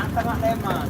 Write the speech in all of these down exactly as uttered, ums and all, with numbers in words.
Tengah-tengah Leman.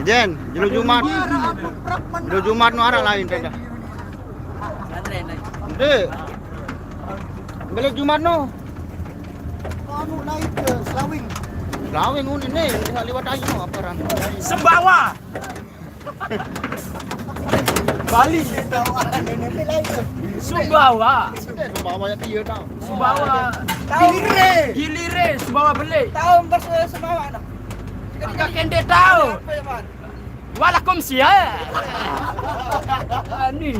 Jen, jelo Jumat. Jelo Jumat no araq lain dah. Ndek. Balik Jumat no. Anu naik ke Selawing. Selawing uni ne, liwat ayu no aparan. Sumbawa. Bali. Sumbawa. Sumbawa ya dia tau. Sumbawa. Gilire. Gilire, Sumbawa belik. Tahu pas, eh, Sumbawa dah. Kakak kende tahu. Apa ya, Pak? Waalaikumsalam. Ani.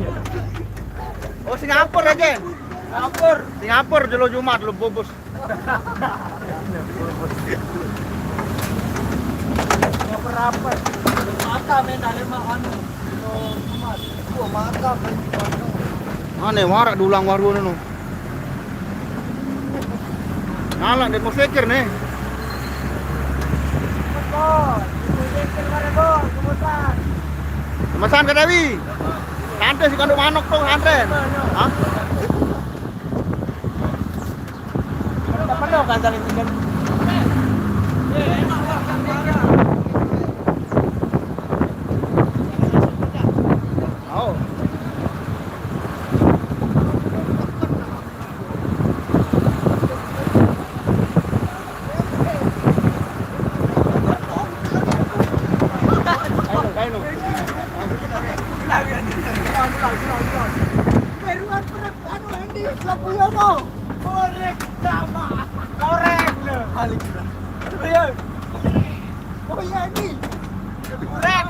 Oh, Singapura aja. Singapura. Singapura jelo Jumat lo bobos. Singapura apa? Mata main dalam anu. Jelo Jumat. Gua mata main di mana? Ane warak dulang waru no. Anak dia mau sekir nih. Pemesan ke Dewi. Santai si kandung manok tuh, santai. Hah? Penuh kan tadi tiga. Oh. Kaino, kaino. Peruan perut anu Andi, lagu ya mau. Korek sama. Korek lo. Balik. Ayo. Oh iya ini. Korek.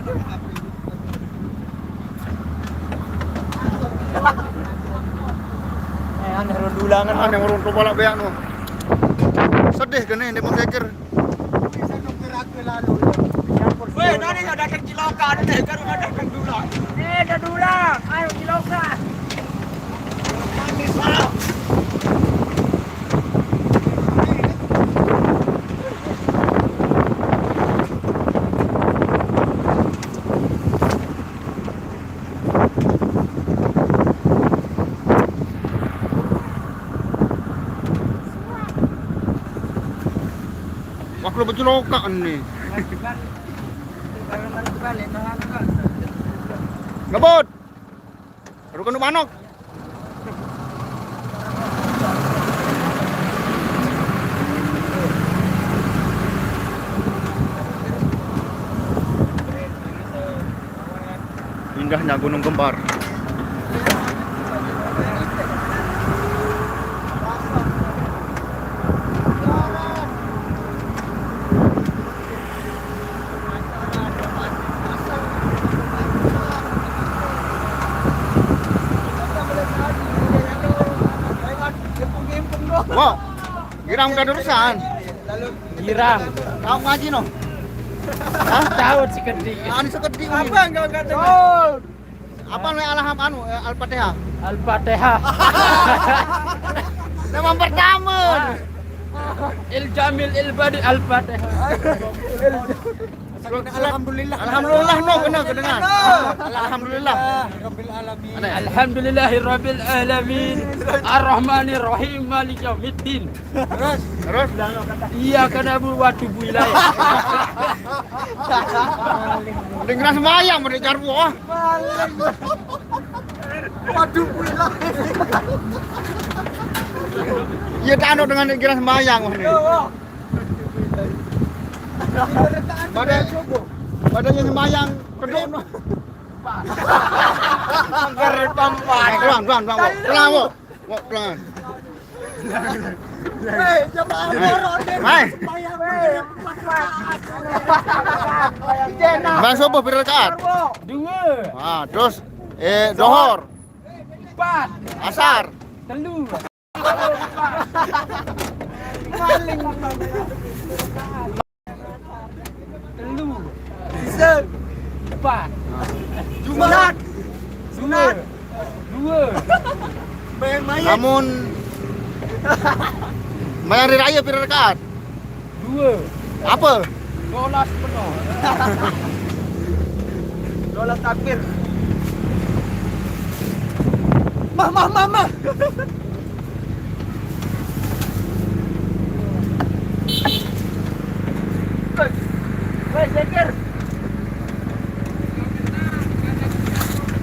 Eh, aneh rondulangan. Aneh rondu balak beak no. Sedih kene ini mau sekir. Weh, dari ada datang cilokan, ada kan ada datang dulang. Eh, ada dulang. Ayo cilokan. Wah, kalau baju lokak nih. Ngebut. Baru kena manok. Indahnya Gunung Gembar. Wow, girang udah terusan. Girang. Kau ngaji no? Hah? Tahu sekedik. Anu sekedik. Apa enggak enggak dengar? Apa nih alham anu, eh, Al-Fatihah? Al-Fatihah. Memang pertama. Il Jamil Il Badi Al-Fatihah. Alhamdulillah. Alhamdulillah no kena kedengar. Alhamdulillah. Rabbil alamin. Alhamdulillahirabbil alamin. Arrahmanirrahim. Maliki yaumiddin. Terus, terus. Iya, karena bu waktu bu ilahi. Dengar sembahyang mereka jarwo. Waduh, bu ilahi. Iya, tak ada dengan dengar sembahyang ini. Pada, pada yang sembahyang kedok no. Angker pampat. Doang, doang, doang. Pelan, wo. Wo, pelan. Hei, jamaah borok deh. Mai. Sembahyang, weh. Bang subuh pira rakaat? Dua. Ah, terus eh dohor. Empat. Asar. Telu. Maling. Telu. Bisa. Empat. Jumat. Sunat. Dua. Bayang mayat. Namun bayang hari raya pira rakaat? Dua. Apa? Dolas penuh. Dolas takbir. Mah, mah, mah, mah. Woi, woi, Jekir.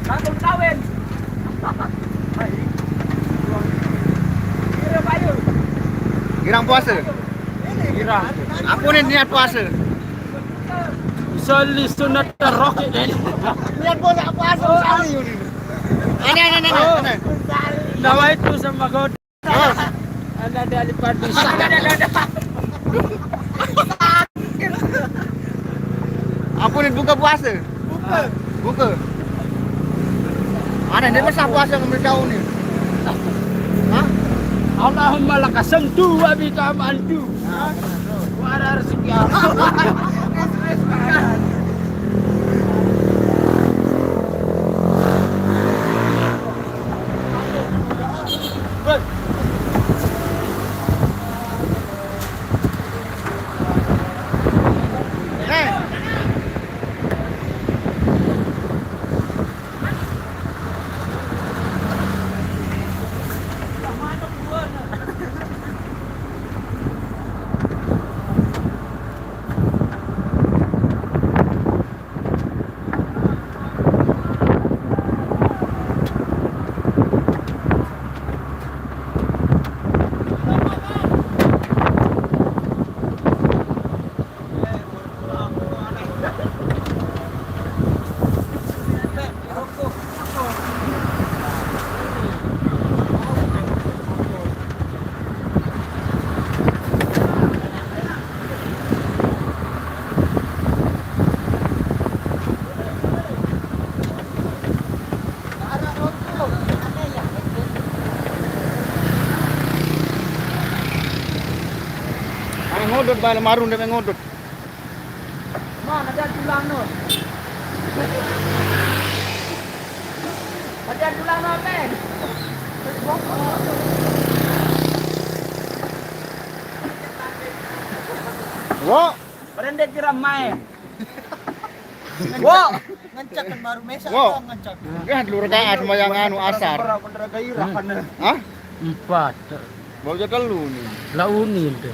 Langsung kawin. Kira payu. Girang puasa. Girang. Aku nih niat puasa. Usalli sunat roki. Niat puasa puasa sekali ini. Aneh, aneh, aneh, aneh. Nawaitu sama kau. Terus? Ada, ada alif padus. Ada, ada, ada. Aku nih buka puasa. Buka. Buka. Aneh, dia masa puasa ngambil daun nih. Hah? Allahumma laka santu wa bika amantu. Nah, terus. Wa ala rezeki Allah. Ngodot bae, marun dhewe ngodot. Mana dia tulang no? Ada tulang no, men? Wo. Pada ndek kira main. Wo. Ngencak kan baru mesak. Wo. Ngencak. Kan dulu rakaat sembahyang anu asar. Bener gairah kan. Hah? Empat. Baru jatah lu nih. Lah uni ente.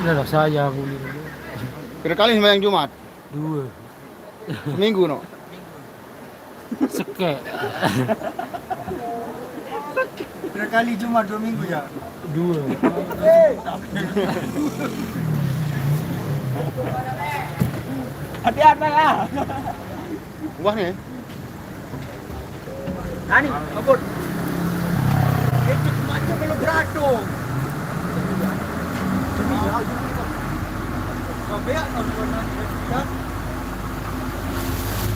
Udah lah saya uni. Berapa kali sembahyang Jumat? Dua. Seminggu no. Seke. Berapa kali Jumat dua minggu ya? Dua. Hati-hati ya. Wah nih. Ani, kabut. Itu macam belum beratung. Sampai ya, kalau nak.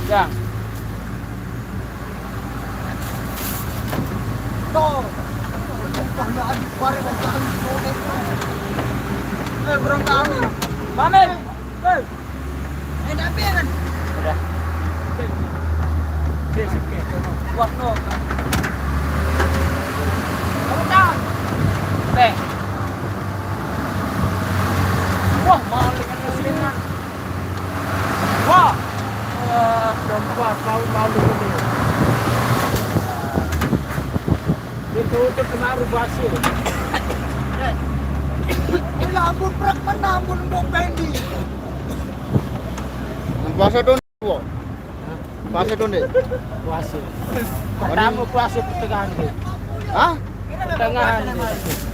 Ya. Tuh. Tuh, ya, aduh, kemarin mau tahu, mau naik. Eh, kurang tahu. Pamit. Eh. Eh, tapi kan. Udah. Wah, no. Kamu tahu? Teh. Wah, maling. Wah. Wah, keempat tahun lalu ini. Ditutup kena rubasi. Ya ampun, prak mana ampun, Mbok Pendi. Puasa tuh, Mbok. Puasa tuh, Ndek. Puasa. Pertama puasa pertengahan, Ndek. Hah? Pertengahan, Ndek.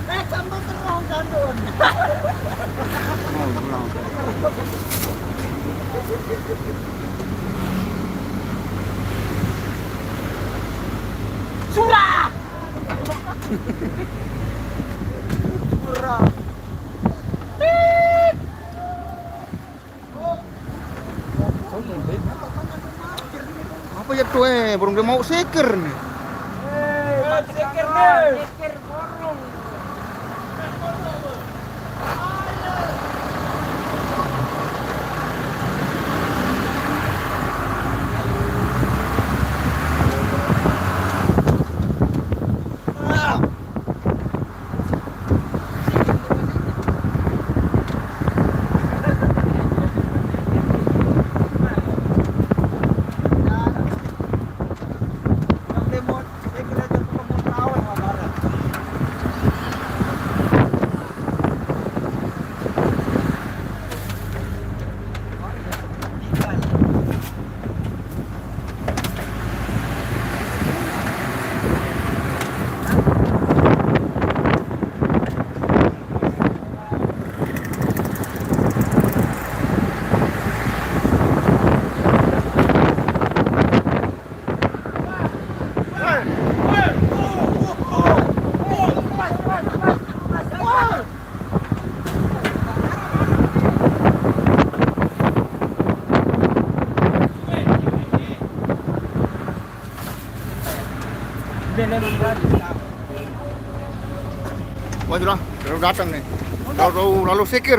Eh, sambel terong, sandun. Surah. Surah. Apa ya tuh, eh, burung dia mau seker nih. Eh, mau seker nih. Wah, sudah, baru datang nih. Lalu, lalu sikir.